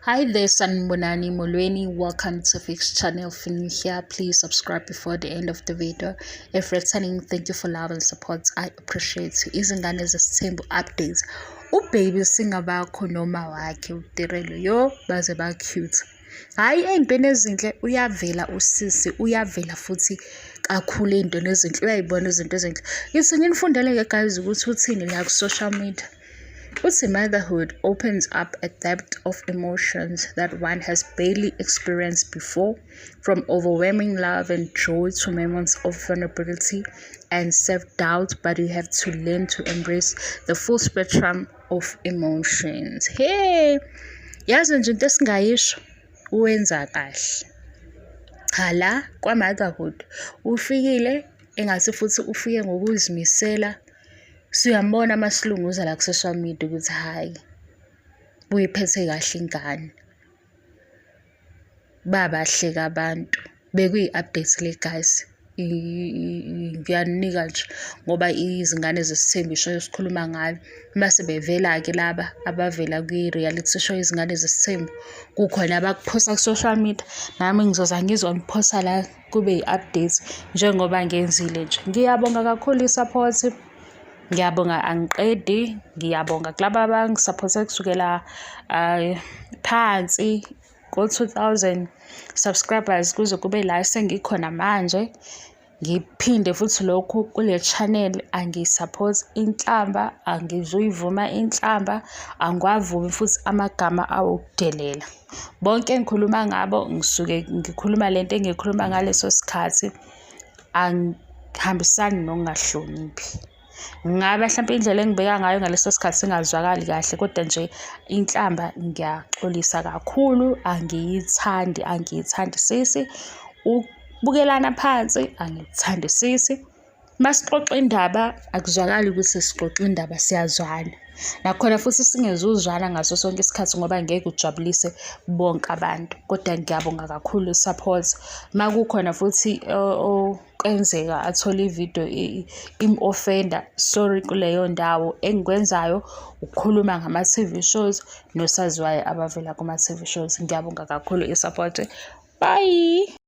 Hi there, Sanibonani Molweni. Welcome to Fix Channel. If you're new here, please subscribe before the end of the video. If returning, thank you for love and support. I appreciate you. Izingane zesithembu updates. Ubaby singabakho noma wakhe uTirelo yo baze ba cute. Hhayi, ey'ntweni ezinhle uyavela usisi, uyavela futhi kakhulu ey'ntweni ezinhle, uyayibona izinto ezinhle. Ngithi nginifundele-ke guys ukuthi uthini la ku-social media. Uthi motherhood opens up a depth of emotions that one has barely experienced before, from overwhelming love and joy to moments of vulnerability and self-doubt, but you have to learn to embrace the full spectrum of emotions. Hey, yazi nje into esingayisho, wenza kahle. Cha, la kwa-motherhood ufikile engathi futhi ufike ngokuzimisela. Siyambona masilunguza la ku-social media ukuthi hhayi, uyiphethe kahle ingane. Babahle-ke abantu. Bekuyi-update le guys. Ngiyanika nje ngoba izingane zesithembu isho esikhuluma ngayo. Mase bevela-ke laba abavela kwi-reality show Izingane Zesithembu, kukhona abakuphosta ku-social media, nami ngizoza ngizoniphosta la kube i-update njengoba ngenzile nje. Ngiyabonga kakhulu i-support. Ngiyabonga, angiqedi. Ngiyabonga kulaba abangisaphothe kusukela phansi ko-2,000 subscribers kuze kube la sengikhona manje. Ngiphinde futhi lokhu kule channel, angiyi-support inhlamba, angizuyivuma inhlamba, angiwavumi futhi amagama awokudelela. Bonke engikhuluma ngabo ngisuke ngikhuluma lento engiyikhuluma ngaleso sikhathi, angihambisani nokungahloniphi. Ngabe hlampe indlela engibeka ngayo ngaleso sikhathi ingazwakali kahle, kodwa nje inhlamba ngiyaxolisa kakhulu, angiyithandi, angiyithandisisi. Ukubukelana phansi angikuthandisisi. Masixoxa indaba akuzwakali ukuthi sixoxa indaba, siyazwana. Nakhona futhi singezuzwana ngaso sonke isikhathi ngoba ngeke ujabulise bonke abantu. Kodwa ngiyabonga kakhulu i-support. Uma kukhona futhi okwenzeka athole ividiyo im-offend-a, sorry kuleyo ndawo. Engikwenzayo ukukhuluma ngama-T_V shows nosaziwayo abavela kuma-T_V shows. Ngiyabonga kakhulu i-support. Bye.